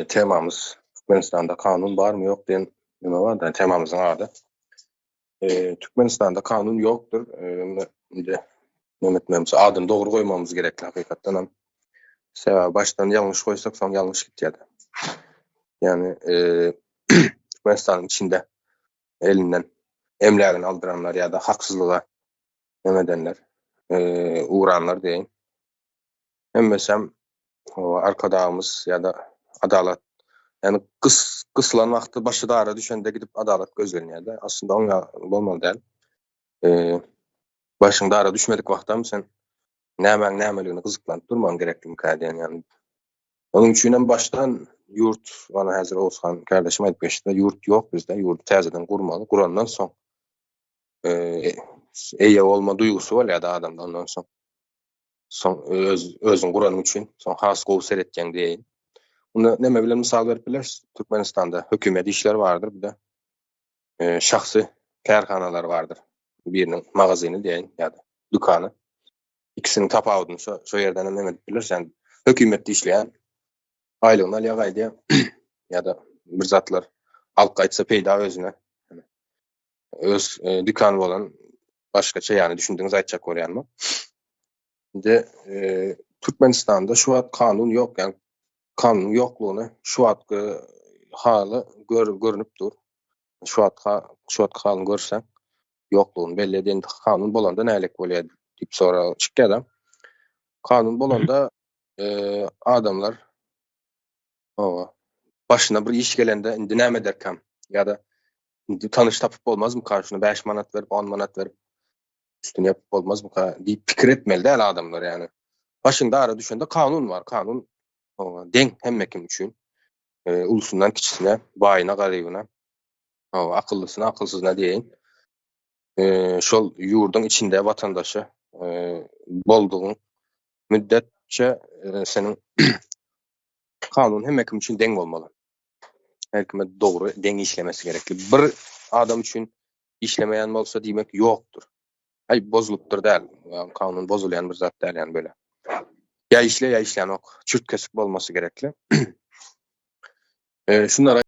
Temamyz Türkmenistanda kanun barmy ýok diýen neme bar-da temamyzyň ady. Türkmenistanda kanun ýokdur. Indi neme etmemiz, adyny dogry goýmagymyz gerekli hakykatdan hem. Sebäbi başdan ýalňyş goýsak soň ýalňyş gitýär. Ýagny Türkmenistanyň içinde elinden emlägini aldyranlar ýa-da haksyzlyga neme edenler, ugranlar diýeýin. Hemmesem Arkadagymyz ýa-da adalat ýagny gys gysylan wagty başy dara düşende gidip adalat gözlenýär-de. Aslynda oň ýaly bolmaly däl. Başyň dara düşmedik wagtam sen nämäň nämeligini gyzyklanyp durmagyň gereklimika diýen ýaly. Onuň üçin hem başdan ýurt, mana häzir Oguzhan kardeşim aýdyp geçdi, ýurt ýok bizde, ýurdy täzeden gurmaly. Gurandan soň eýe bolma duýgusy bolýar-da adamda ondan soň. Soň öz özüň guranyň üçin soň has gowy seretýäň diýeýin. Munda neme bilen mysal berip bileris? Türkmenistanda hökümet işleri bardyr, bir de e, şahsy kärhanalar bardyr. Biriniň magazyny diýeýin ýa-da dükany. Ikisiniň tapawudyny şo şo ýerden hem edip bileris. Ýani hökümetde işleýän aýlygyny alýar gaýdýar ýa-da bir zatlar alyp gaýtsa peýda özüne. Öz e, dükany bolan başgaça ýany düşündiňiz aýtjak bolýanymy. Indi e, Türkmenistanda şu wagt kanun ýok, ýani kanunyň ýoklugyny şu wagtky haly gör, görünip dur. Şu wagtky şu wagtky halyny görseň ýoklugyny belli edýär. Indi kanun bolanda nälik bolýar diýip sorag çykýar da. Kanun bolanda e, adamlar owa başyna bir iş gelende indi näme ederkäm ýa-da Indi tanyş tapyp bolmazmyka, şuna 5 manat berip, 10 manat berip üstüni ýapyp bolmazmyka diýip pikir etmeli däl adamlar ýani. Başyňda ara düşende kanun bar, kanun deň hemme kim üçin. E, ulusundan kiçisine, baýyna, garybyna, akyllysyna, akylsyzyna diýeýin. E, şol ýurduň içinde watandaşy e, boldugyň müddetçe e, seniň kanun hemme kim üçin deň bolmaly. Her kime dogry deň işlemesi gerekli. Bir adam üçin işlemeýän bolsa diýmek ýokdur. Aý bozulypdyr däl. Ýagny kanun bozulýan bir zat däl ýani böyle. Ýa işle ýa işlänok. Çürt kesik bolmasy gerekli. E, şunlar.